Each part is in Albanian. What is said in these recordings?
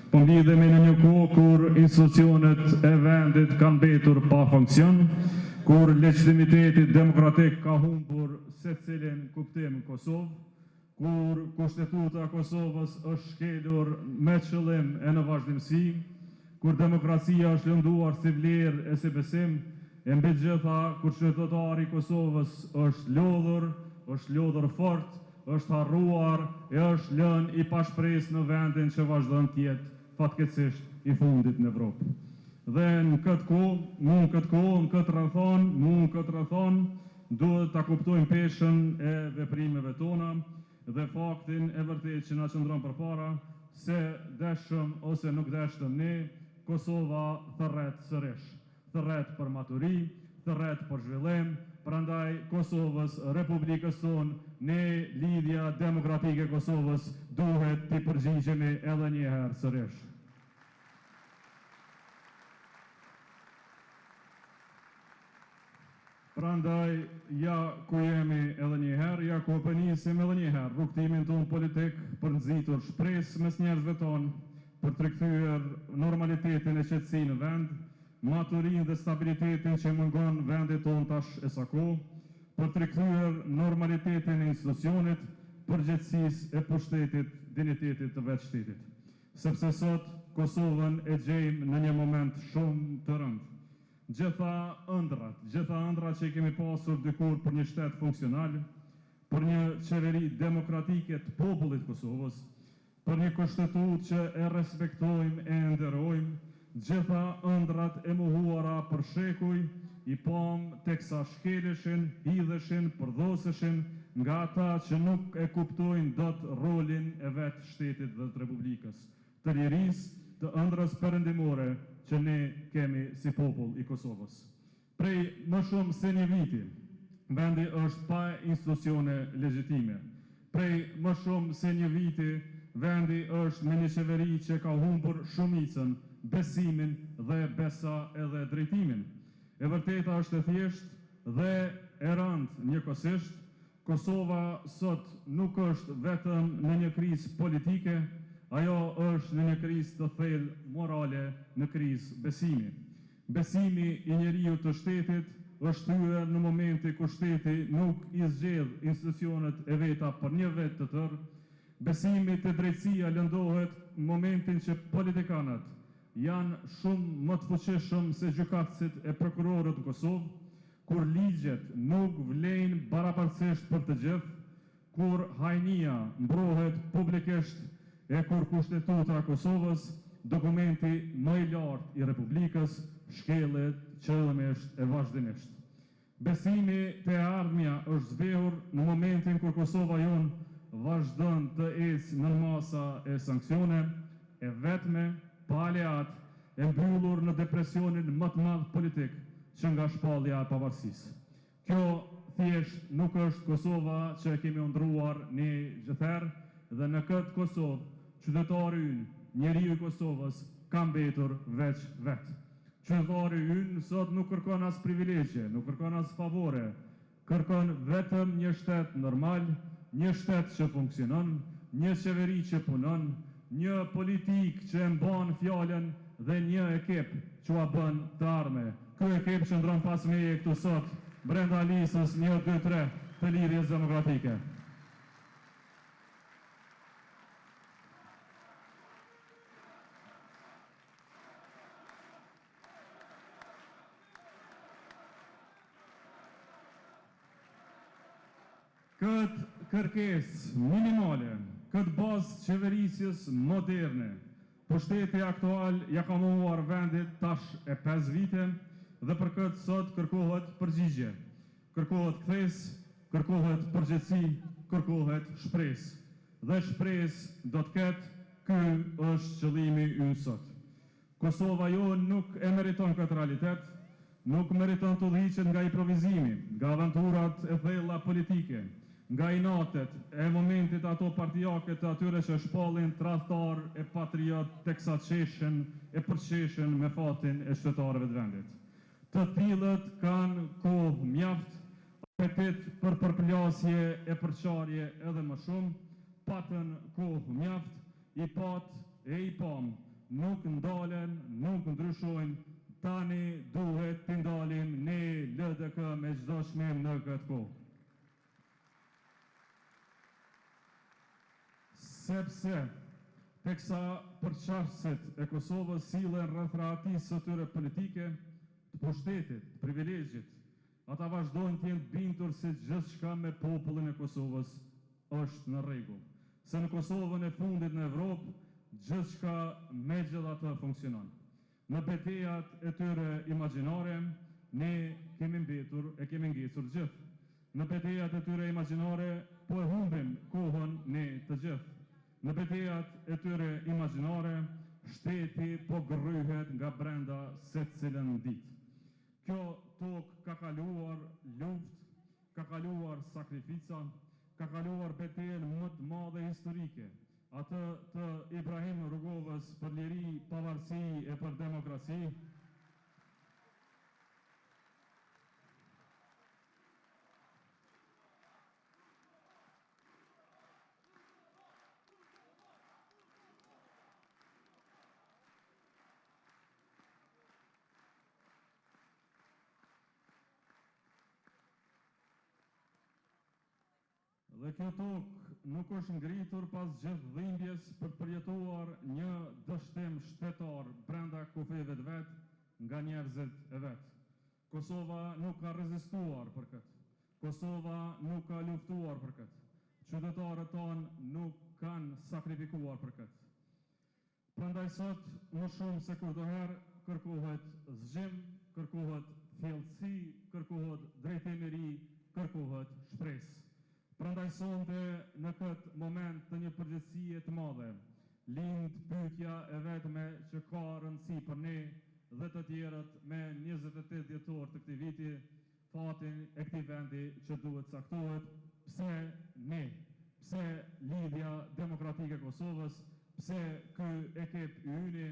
Po mblidhemi në një kohë kur institucionet e vendit kanë mbetur pa funksion, kur legjitimiteti demokratik ka humbur secilin kuptim në Kosovë, kur Kushtetuta e Kosovës është shkelur me qëllim e në vazhdimësi, kur demokracia është lënduar si vlerë e si besim, e mbi të gjitha kur qytetari i Kosovës është lodhur, është lodhur fort, është harruar e është lënë i pashpresë në vendin që vazhdon të jetë fatkeqësisht i fundit në Evropë. Dhe në këtë kohë, mu në këtë kohë, në këtë rrethanë, mu në këtë rrethanë, duhet ta kuptojmë peshën e veprimeve tona dhe faktin e vërtetë që na qëndron përpara, se deshëm ose nuk deshtëm ne, Kosova thërret sërish. Thërret për maturi, thërret për zhvillim, prandaj Kosovës, Republikës sonë, ne Lidhja Demokratike e Kosovës duhet t'i përgjigjemi edhe një herë sërish. Prandaj, ja ku jemi edhe një herë, ja ku po nisim edhe një herë rrugëtimin tonë politik për nxitur shpresë mes njerëzve tonë, për të rikthyer normalitetin e qetësinë në vend, maturinë dhe stabilitetin që mungon vendit tonë tash e sa kohë, për të rikthyer normalitetin e institucionit, përgjegjësisë e pushtetit, dinjitetit të vetë shtetit. Sepse sot Kosovën e gjejmë në një moment shumë të rëndë. Gjitha ëndrrat, gjitha ëndrrat që i kemi pasur dikur për një shtet funksional, për një qeveri demokratike të popullit të Kosovës, për një kushtetutë që e respektojmë e e nderojmë, gjitha ëndrrat e mohuara për shekuj, i pamë teksa shkeleshin, hidheshin, përdhoseshin nga ata që nuk e kuptojnë dot rolin e vetë shtetit dhe të Republikës. Të lirisë, të ëndrrës perëndimore që ne kemi si popull i Kosovës. Prej më shumë se një viti, vendi është pa institucione legjitime. Prej më shumë se një viti, vendi është me një qeveri që ka humbur shumicën, besimin dhe besa edhe drejtimin. E vërteta është e thjeshtë dhe e rëndë njëkohësisht, Kosova sot nuk është vetëm në një krizë politike, ajo është në një krizë të thellë morale, në krizë besimi. Besimi i njeriut të shtetit është thyer në momente kur shteti nuk i zgjedh institucionet e veta për një vit të tërë. Besimi te drejtësia lëndohet në momentin që politikanët janë shumë më të fuqishëm se gjykatësit e prokurorët në Kosovë, Kur ligjet nuk vlejnë barabartësisht për të gjithë, kur hajnia mbrohet publikisht e kur Kushtetuta e Kosovës, dokumenti më i lartë i Republikës, shkelet qëllimisht e vazhdimisht. Besimi te e ardhmja është zbehur në momentin kur Kosova jonë vazhdon të ecë nën masa e sanksione, e vetme, pa aleatë, e mbyllur në depresionin më të madh politik që nga shpallja e pavarësisë. Kjo thjesht nuk është Kosova që e kemi ëndrruar ne gjithherë dhe në këtë Kosovë qytetari ynë, njeriu i Kosovës ka mbetur veç vet. Qytetari ynë sot nuk kërkon as privilegje, nuk kërkon as favore, Kërkon vetëm një shtet normal, një shtet që funksionon, një qeveri që punon, një politikë që e mban fjalën dhe një ekip që ua bën të ardhme. Ky ekip qëndron pas meje këtu sot, brenda listës një, dy, tre të Lidhjes Demokratike. Këtë kërkesë minimale, këtë bazë qeverisjes moderne, pushteti aktual ia ka mohuar vendit tash e 5 vite dhe për këtë sot kërkohet përgjigje, kërkohet kthesë, kërkohet përgjegjësi, kërkohet shpresë. Dhe shpresë do të ketë, ky është qëllimi ynë sot. Kosova jonë nuk e meriton këtë realitet, nuk meriton të udhëhiqet nga improvizimi, nga aventurat e thella politike, nga inatet e momentit ato partiake të atyre që shpallin tradhtarë e patriotë teksa qeshin e përqeshin me fatin e qytetarëve të vendit. Të tillët kanë kohë mjaft, apetit për përplasje e përçarje edhe më shumë, patën kohë mjaft, i patë e i pamë. Nuk ndalen, nuk ndryshojnë, tani duhet t'i ndalim ne LDK me çdo çmim në këtë kohë. Sepse, teksa përçarësit e Kosovës sillen rreth rahatisë së tyre politike, të pushtetit, të privilegjit, ata vazhdojnë të jenë të bindur se gjithçka me popullin e Kosovës është në rregull, se në Kosovën e fundit në Evropë gjithçka megjithatë funksionon. Në betejat e tyre imagjinare, ne kemi mbetur e kemi ngecur të gjithë. Në betejat e tyre imagjinare po e humbim kohën ne të gjithë. Në betejat e tyre imagjinare, shteti po gërryhet nga brenda secilën ditë. Kjo tokë ka kaluar luftë, ka kaluar sakrifica, ka kaluar betejën më të madhe historike, atë të Ibrahim Rugovës për liri, pavarësi e për demokraci. Dhe kjo tokë nuk është ngritur pas gjithë dhimbjes për të përjetuar një dështim shtetar brenda kufijve të vet nga njerëzit e vet. Kosova nuk ka rezistuar për këtë. Kosova nuk ka luftuar për këtë. Qytetarët tanë nuk kanë sakrifikuar për këtë. Prandaj sot, më shumë se kurdoherë, kërkohet zgjim, kërkohet kthjelltësi, kërkohet drejtim i ri, kërkohet shpresë. Prandaj sonte, në këtë moment të një përgjegjësie të madhe, lind pyetja e vetme që ka rëndësi për ne dhe të tjerët me 28 dhjetor të këtij viti, fatin e këtij vendi që duhet caktohet, pse ne, pse Lidhja Demokratike e Kosovës, pse ky ekip i yni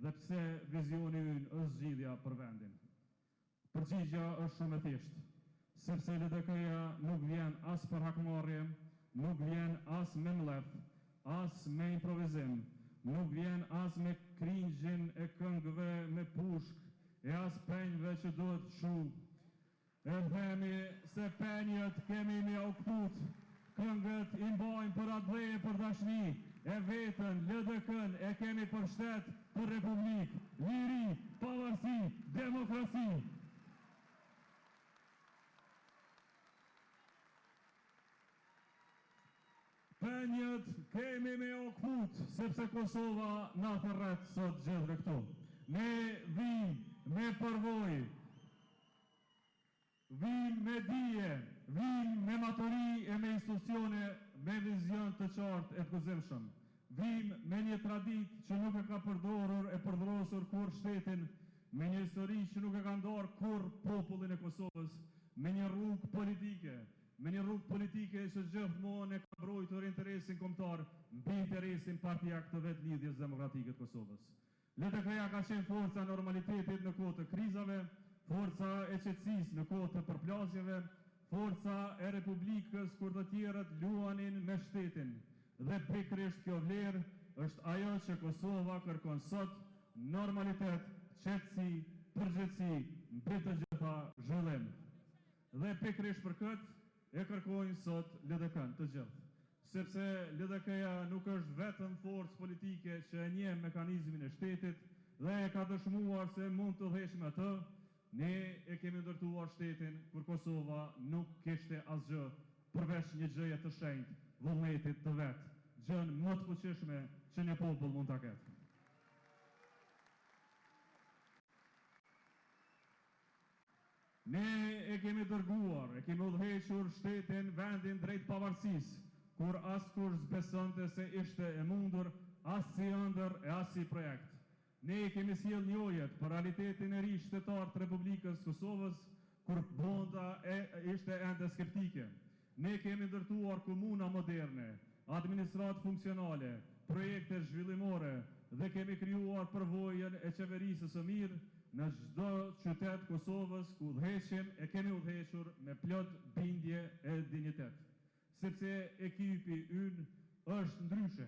dhe pse vizioni ynë është zgjidhja për vendin. Përgjigja është shumë e thjeshtë, sepse LDK-ja nuk vjen as për hakmarrje, nuk vjen as me mllef, as me improvizim, nuk vjen as me cringe-in e këngëve me pushkë e as penjve që duhet shu. E themi se penjët kemi me jau kput, këngët i mbajmë për atdhe e për dashni, e veten, LDK-n e kemi për shtet, për republikë, liri, pavarësi, demokraci. Penjët kemi me jau kput, sepse Kosova na thërret sot gjithëve këtu. Ne vijmë me përvojë, vijmë me dije, vijmë me maturi e me institucione me vizion të qartë e të guximshëm. Vijmë me një traditë që nuk e ka përdorur e përdrosur kurrë shtetin, me një histori që nuk e ka ndarë kurrë popullin e Kosovës, me një rrugë politike, me një rrugë politike që gjithmonë e ka mbrojtur interesin kombëtar mbi interesin partiak të vetë Lidhjes Demokratike të Kosovës. LDK-ja ka qenë forca e normalitetit në kohë të krizave, forca e qetësisë në kohë të përplasjeve, forca e Republikës kur të tjerët luanin me shtetin. Dhe pikërisht kjo vlerë është ajo që Kosova kërkon sot, normalitet, qetësi, përgjegjësi, mbi të gjitha zhvillim. Dhe pikërisht për këtë e kërkojnë sot LDK-në të gjithë. Sepse LDK-ja nuk është vetëm forcë politike që e njeh mekanizmin e shtetit dhe e ka dëshmuar se mund të udhëheqë me atë, ne e kemi ndërtuar shtetin kur Kosova nuk kishte asgjë përveç një gjëje të shenjtë, vullnetit të vet, gjënë më të fuqishme që një popull mund ta ketë. Ne e kemi dërguar, e kemi udhëhequr shtetin, vendin drejt pavarësisë, kur askush s'besonte se ishte e mundur as si ëndërr e as si projekt. Ne e kemi sjellë njohjet për realitetin e ri shtetar të Republikës së Kosovës, kur bota e ishte ende skeptike. Ne kemi ndërtuar komuna moderne, administratë funksionale, projekte zhvillimore dhe kemi krijuar përvojën e qeverisjes së mirë në çdo qytet të Kosovës ku udhëheqim e kemi udhëhequr me plot bindje e dinjitet. Sepse ekipi ynë është ndryshe.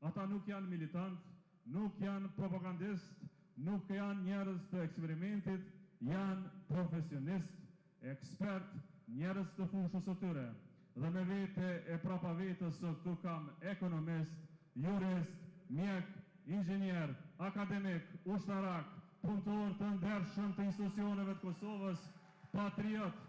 Ata nuk janë militantë, Nuk janë propagandistë, nuk janë njerëz të eksperimentit, janë profesionistë, ekspertë, njerëz të fushës së tyre. Dhe me vete e prapa vetes sot këtu kam ekonomistë, juristë, mjekë, inxhinierë, akademikë, ushtarakë, punëtorë të ndershëm të institucioneve të Kosovës, patriotë.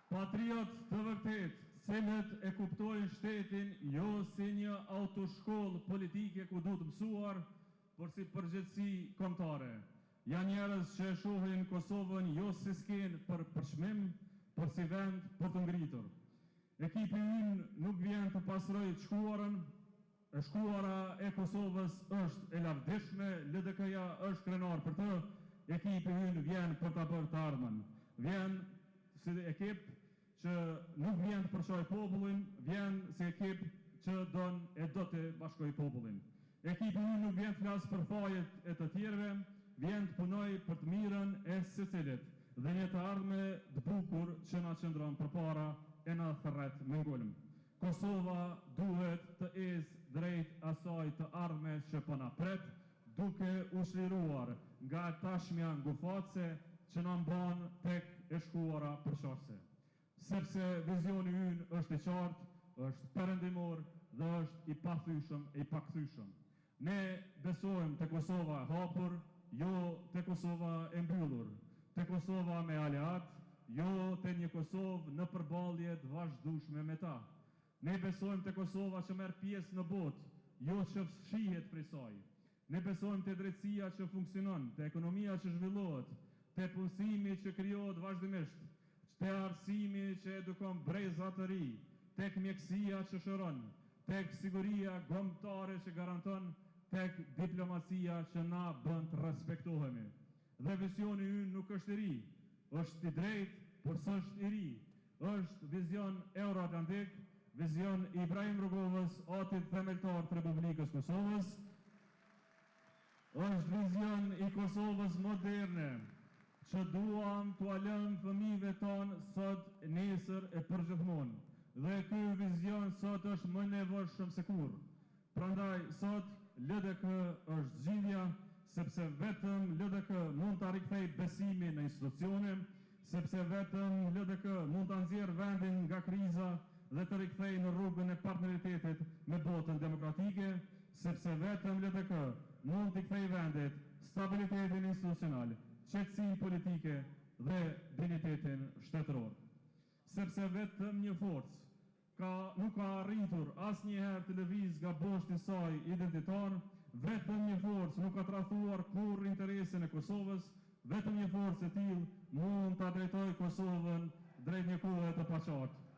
Patriotë të vërtetë, të cilët e kuptojnë shtetin jo si një autoshkollë politike ku duhet mësuar, por si përgjegjësi kombëtare. Janë njerëz që e shohin Kosovën jo si skenë për përçmim, por si vend për t'u ngritur. Ekipi ynë nuk vjen të pastrojë të shkuarën, E shkuara e Kosovës është e lavdishme, LDK-ja është krenar për të, ekipi ynë vjen për ta bërë të ardhmen. Vjen si ekip që nuk vjen të përçajë popullin, vjen si ekip që don e do të bashkojë popullin. Ekipi ynë nuk vjen të flasë për fajet e të tjerëve, vjen të punojë për të mirën e secilit dhe një të ardhme të bukur që na qëndron përpara e na thërret me ngulm. Kosova duhet të ecë drejt asaj të ardhme që po na pret, duke u çliruar nga e tashmja ngufatëse që na mban tek e shkuara përçarëse. Sepse vizioni ynë është i qartë, është perëndimor dhe është i pathyeshëm e i pakthyeshëm. Ne besojmë te Kosova e hapur, jo te Kosova e mbyllur, te Kosova me aleatë, jo te një Kosovë në përballje të vazhdueshme me ta. Ne besojmë te Kosova që merr pjesë në botë, jo që fshihet prej saj. Ne besojmë te drejtësia që funksionon, te ekonomia që zhvillohet, te punësimi që krijohet vazhdimisht, te arsimi që edukon breza të ri, tek mjekësia që shëron, tek siguria kombëtare që garanton, tek diplomacia që na bën të respektohemi. Dhe vizioni ynë nuk është i ri, është i drejtë, por s'është i ri. Është vizion euroatlantik, vizion i Ibrahim Rugovës, atit themeltar të Republikës Kosovës, Është vizion i Kosovës moderne, që duam t'ua lëmë fëmijëve tanë sot, nesër e përgjithmonë. Dhe ky vizion sot është më nevojshëm se kurrë. Prandaj sot LDK është zgjidhja, sepse vetëm LDK mund ta rikthejë besimin në institucione, sepse vetëm LDK mund ta nxjerrë vendin nga kriza dhe të rikthejë në rrugën e partneritetit me botën demokratike, sepse vetëm LDK mund t'i kthejë vendit stabilitetin institucional, qetësinë politike dhe dinjitetin shtetëror. Sepse vetëm një forcë ka nuk ka arritur asnjëherë të lëvizë nga boshti i saj identitar, vetëm një forcë nuk ka tradhtuar kurrë interesin e Kosovës, vetëm një forcë e tillë mund ta drejtojë Kosovën drejt një kohe të paqartë.